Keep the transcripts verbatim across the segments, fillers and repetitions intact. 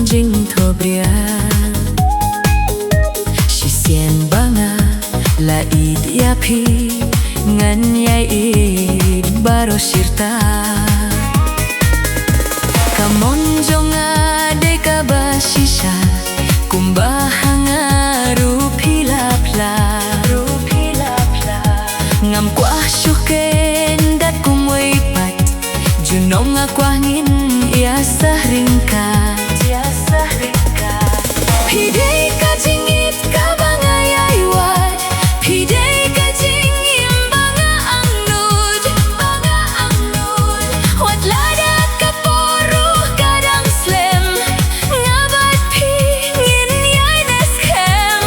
jingthohbria. Shisien ba nga la ïeit ïa phi, ngan ïai ïeit baroh shirta. Ka mon jong nga dei kaba shisha, kumba ha nga ruh phi la phla. Ngam kwah shu kyndat kumwei pat, junom nga kwah ngin ïasah ryngkat. Phi dei ka jingïeit kaba nga ïai wad, phi dei ka jingim ba nga angnud, ba nga angnud. Wat lada ka por ruh ka dang slem, nga bad phi ngin ïai neh skhem.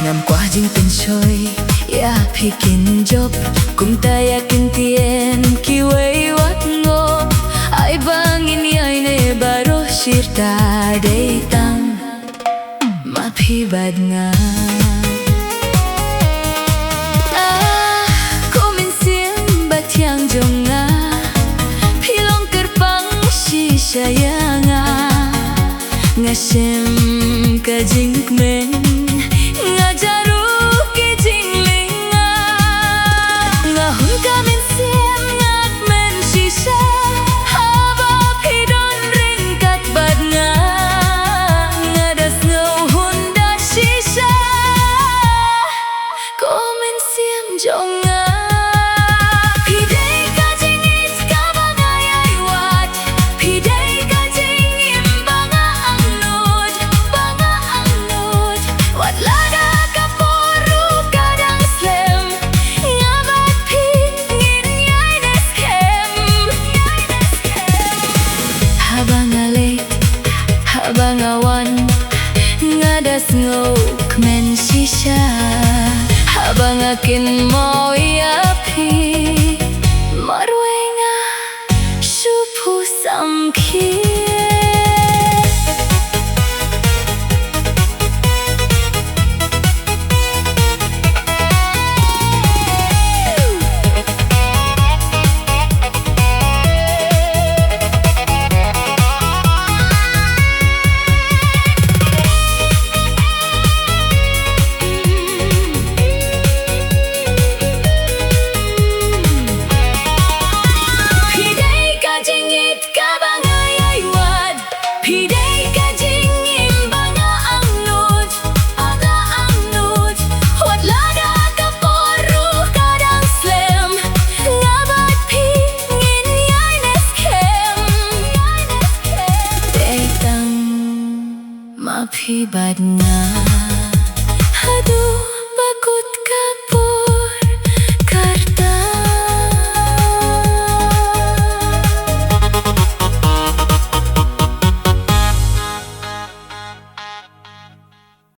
Ngam kwah jingpynshoi ïa phi kin jop, kumta ïa kin tieng kiwei wat ngop. Ai ba ngin ïai neh baroh shirta, dei tang ma phi bad nga. Ah, ko mynsiem ba thiang jong nga, phi long kyrpang shisha ïa nga. Nga shem ka jingkmen, nga jaru ki jinglyngnga. Nga hun ka mynsiem nga kmen shisha, haba phi don ryngkat bad nga. Nga da sngew hun da shisha, ko mynsiem jong nga. Phi dei ka jingïeit kaba nga ïai wad, phi dei ka jingim ba nga angnud, ba nga angnud. Wat lada ka por ruh ka dang slem, nga bad phi ngin ïai neh skhem. Haba nga leit, haba nga wan, nga da sngew kmen shisha. Haba nga kynmaw